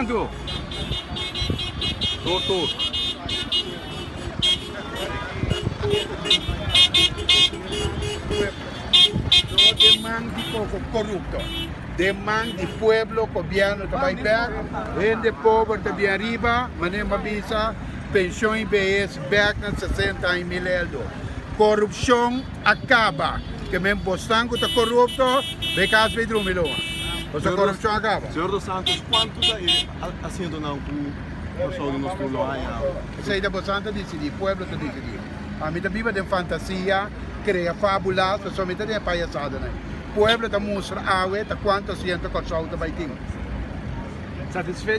Kuantu? Tur tur. No den man di koko korupto, den man di pueblo gobièrnu ta bai bèk, hende pober ta bin ariba, manera mi a bisa, penshon i behes bèk na 60 aña mil eldo. Korupshon a kaba, ke men bosnan ku ta korupto bai kas bai drumi luma, pasobra korupshon a kaba. Señor Dos Santos, kuantu ta e asientonan ku Kòrsou di nos tur lo haña? Esei ta bosan ta disidí, pueblo ta disidí. Ami ta biba den fantasia, krea fábulas, pasobra mi ta den e payasadanan. Pueblo ta mustra awe ta kuantu asiento Kòrsou ta bai tin. Satisfecho?